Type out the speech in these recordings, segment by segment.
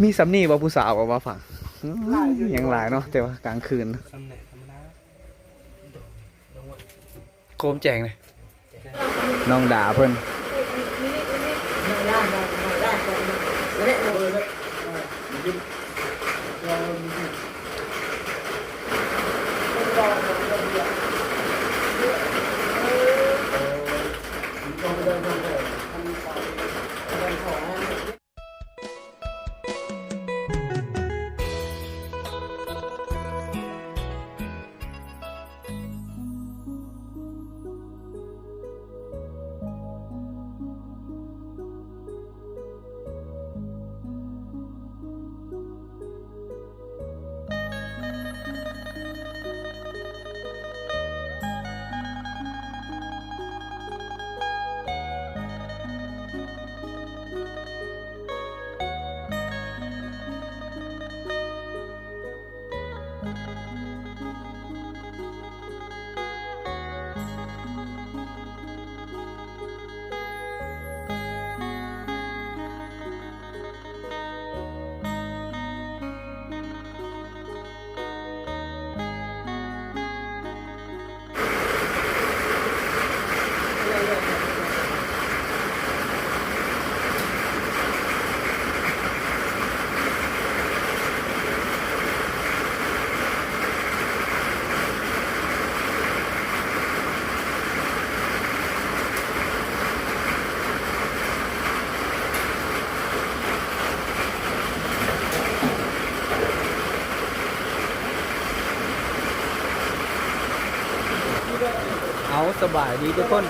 ມີສ່ຳນີ້ບໍ່ ຜູ້ສາວບໍ່ມາຟັງ? ອືມ ຍັງຫຼາຍເນາະ ແຕ່ວ່າກາງຄືນ ສ່ຳນີ້ທຳມະດາ ໂຄມແຈ້ງເລີຍ ນ້ອງດາເພິ່ນ.ເອົາ ສະບາຍດີທຸກຄົນ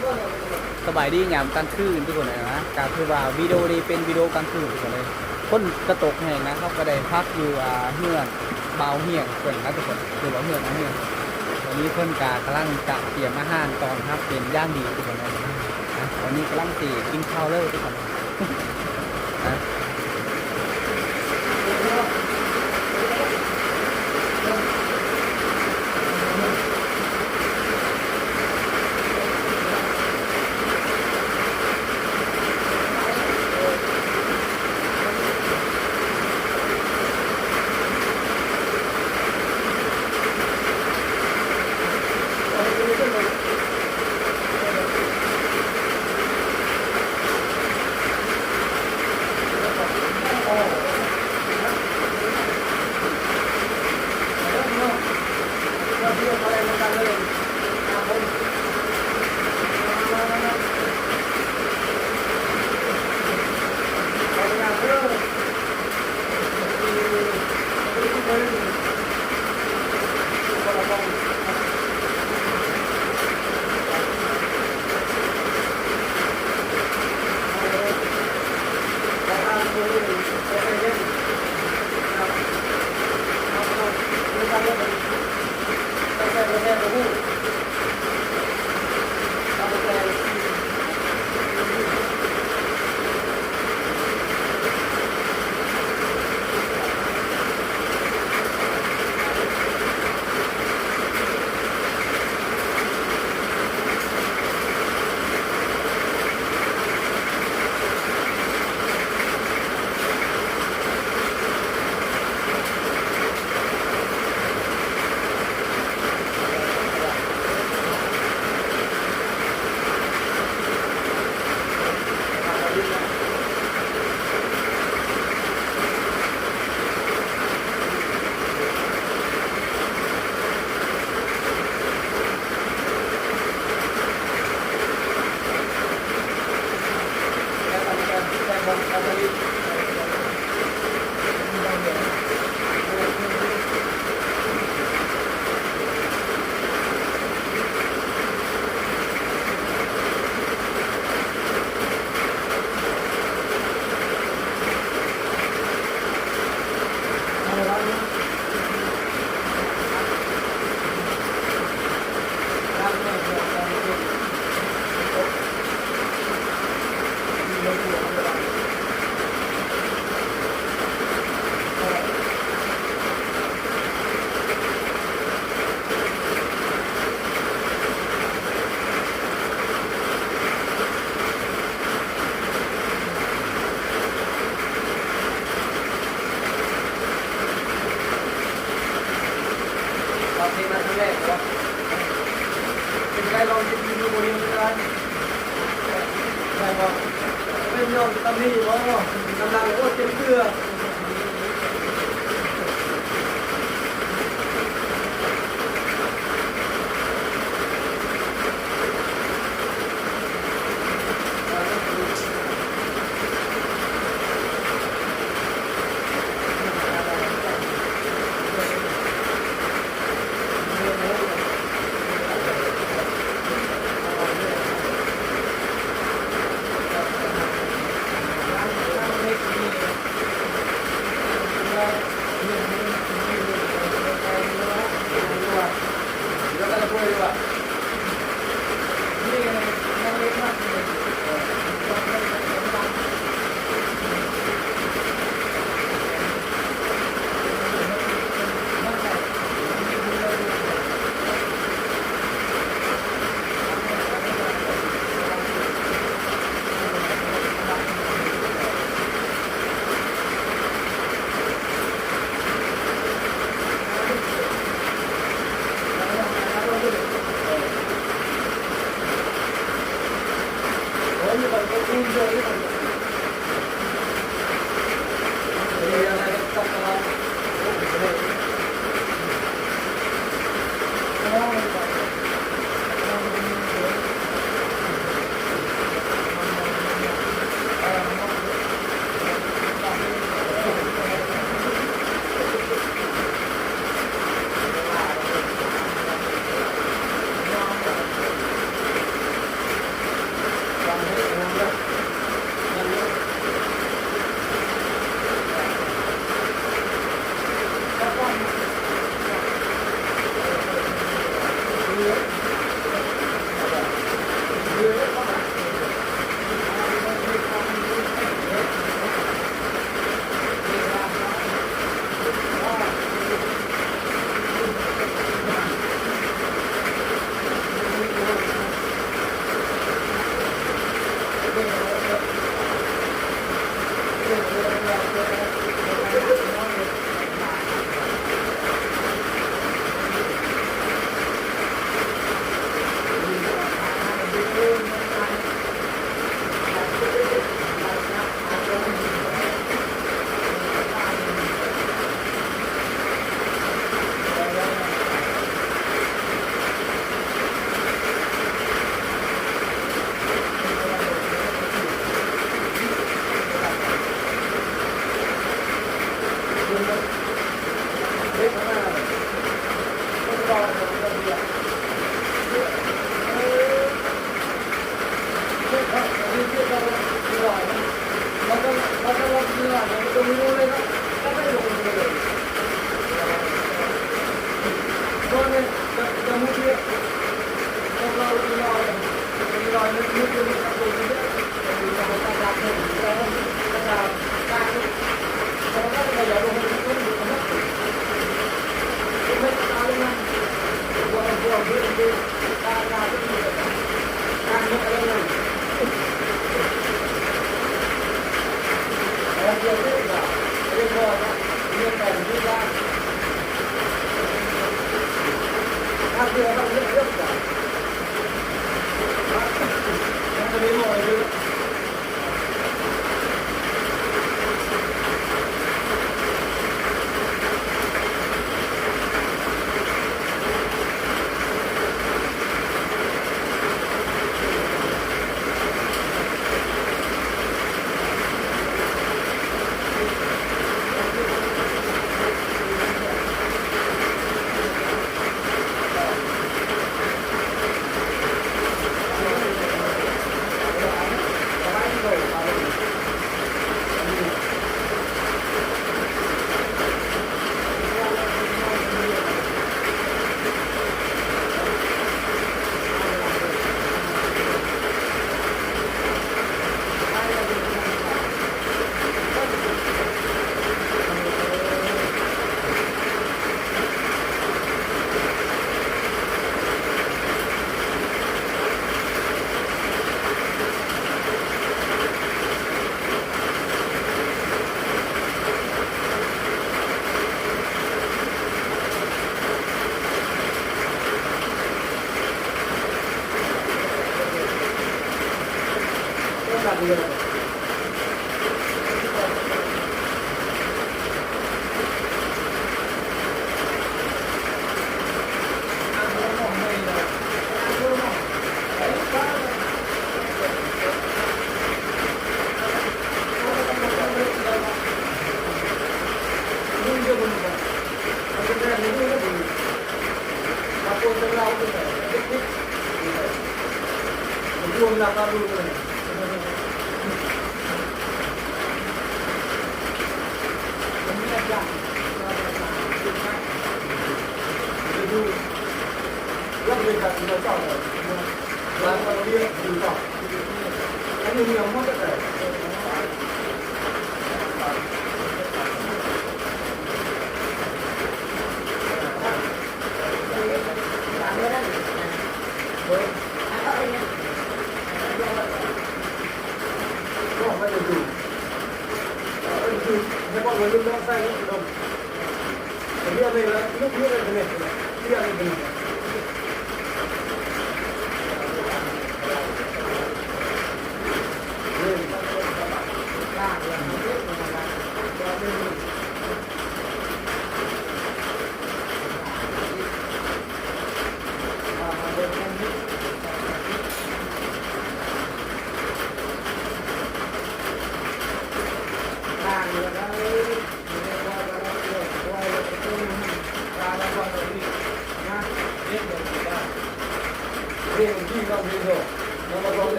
ສະບາຍດີຍາມກາງຄືນທຸກຄົນເອີຍນະ. ກະຖືວ່າວິດີໂອນີ້ເປັນວິດີໂອກາງຄືນທຸກຄົນເອີຍ. ຝົນກະຕົກແຮງນະ ເຮົາກະໄດ້ພັກຢູ່ ອ່າ ເຮືອນບ່າວຮຽງເພິ່ນນະທຸກຄົນ ຫຼືວ່າເຮືອນອ້າຍຮຽງ. ຕອນນີ້ເພິ່ນກະກຳລັງຈະກຽມອາຫານຕ້ອນຮັບເປັນຢ່າງດີທຸກຄົນເອີຍ. ອ່ະ ຕອນນີ້ກຳລັງຊິກິນເຂົ້າເລີຍທຸກຄົນ. ເພງນັ້ນເພງແລກເນາະ ເປັນໄກລອງເຮັດຢູ່ບໍ່ເຫັນເວລາ ໄດ້ບໍ່? ເປັນຍ້ອນຕຳນີ້ບໍ່? ກຳລັງໂອດເຕັມເທື່ອ.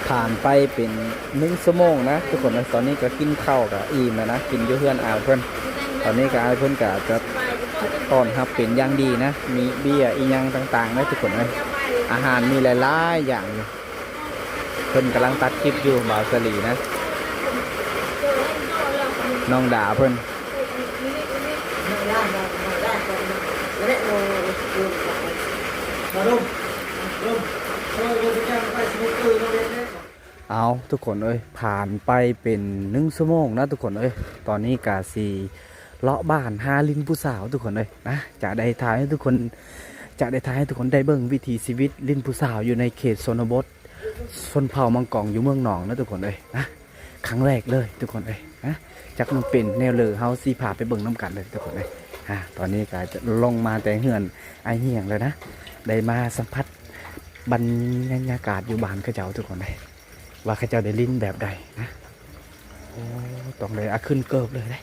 ຜ່ານໄປເປັນໜຶ່ງຊົ່ວໂມງນະທຸກຄົນເອີຍ, ຕອນນີ້ກໍກິນເຂົ້າກໍອີ່ມແລ້ວນະ, ກິນຢູ່ເຮືອນອ້າຍເພິ່ນ. ຕອນນີ້ກໍອ້າຍເພິ່ນກໍຈະຕ້ອນຮັບເປັນຢ່າງດີນະ, ມີເບຍອີ່ຫຍັງຕ່າງໆນະທຸກຄົນເອີຍ. ອາຫານມີຫຼາຍໆຢ່າງຢູ່. ເພິ່ນກຳລັງຕັດຄລິບຢູ່ ບ່າວສາລີນະ, ນ້ອງດາເພິ່ນ. ເອົາ ທຸກຄົນເອີຍ, ຜ່ານໄປເປັນໜຶ່ງຊົ່ວໂມງນະທຸກຄົນເອີຍ, ຕອນນີ້ກະຊິເລາະບ້ານຫາຫຼິ້ນຜູ້ສາວທຸກຄົນເອີຍນະ. ຈະໄດ້ຖ່າຍໃຫ້ທຸກຄົນ ຈະໄດ້ຖ່າຍໃຫ້ທຸກຄົນໄດ້ເບິ່ງວິຖີຊີວິດຫຼິ້ນຜູ້ສາວຢູ່ໃນເຂດຊົນນະບົດ ຊົນເຜົ່າມັງກອງຢູ່ເມືອງໜອງນະທຸກຄົນເອີຍນະ. ຄັ້ງແລກເລີຍທຸກຄົນເອີຍນະ, ຈັກມັນເປັນແນວເລີ ເຮົາຊິພາໄປເບິ່ງນຳກັນເລີຍທຸກຄົນເອີຍ. ອາ ຕອນນີ້ກໍລົງມາແຕ່ເຮືອນອ້າຍຮຽງແລ້ວນະ, ໄດ້ມາສຳຜັດບັນຍາກາດຢູ່ບ້ານເຂົາເຈົ້າທຸກຄົນເອີຍ, ວ່າເຂົາເຈົ້າໄດ້ຫຼິ້ນແບບໃດນະ. ໂອ້ ຕ້ອງໄດ້ອາຂຶ້ນເກີບເລີຍເດ້.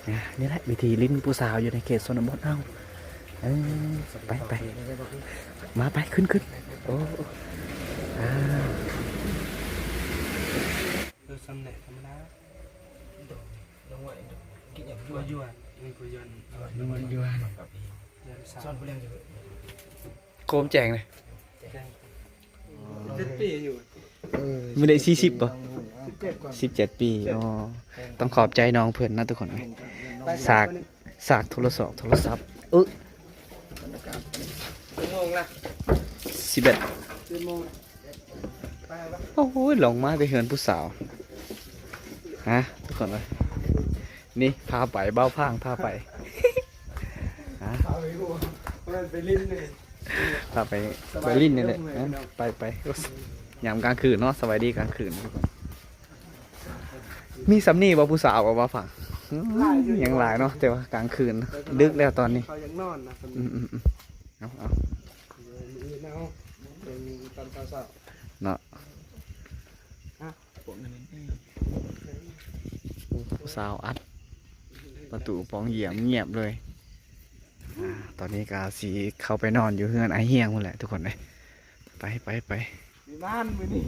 ນະ ນີ້ແຫຼະວິຖີຫຼິ້ນຜູ້ສາວຢູ່ໃນເຂດຊົນນະບົດເຮົາ. ເອີ ໄປ ໄປ ມາ ໄປ ຂຶ້ນ ຂຶ້ນ. ໂອ້ ອາ ເອີ ຊຳແຫຼະທຳມະດາ. ໂຄມແຈ້ງເລີຍ. ເຈັດປີຢູ່ ມື້ໃດສີ່ສິບບໍ່? ສິບເຈັດ ສິບເຈັດປີ. ອໍ ຕ້ອງຂອບໃຈນ້ອງເພິ່ນນະທຸກຄົນເອີຍ. ສາກ ສາກໂທລະສອກໂທລະສັບ. ເອີ ຈັກໂມງລະ? ສິບເອັດ ສິບເອັດໂມງ. ໂອ້ຍ ລົງມາແຕ່ເຮືອນຜູ້ສາວ. ຮະ ທຸກຄົນເອີຍ ນີ້ພາໄປ ບ່າວພາງພາໄປ ຮະ ພາໄປ ໄປຫຼິ້ນເລີຍ ໄປຫຼິ້ນນີ້ແຫຼະ ໄປ ໄປ ຍາມກາງຄືນເນາະ ສະບາຍດີກາງຄືນທຸກຄົນ. ມີສ່ຳນີ້ບໍ່ ຜູ້ສາວບໍ່ ບ່າວພາງ? ອືມ ຍັງຫຼາຍເນາະ ແຕ່ວ່າກາງຄືນ ດຶກແລ້ວຕອນນີ້ ເຂົາຢາກນອນນະ. ອືມໆໆ ເອົາໆ ມື້ອື່ນເອົາ ເບິ່ງຕອນເຊົ້າໆ ເນາະ. ຮະ ພວກນັ້ນ ໂອ້ ຜູ້ສາວອັດປະຕູປ່ອງຢ້ຽມງຽບເລີຍ. ອາ ຕອນນີ້ກໍຊິເຂົ້າໄປນອນຢູ່ເຮືອນອ້າຍຮຽງພຸ້ນແຫຼະທຸກຄົນເອີຍ. ໄປ ໄປ ໄປ ມີງານມື້ນີ້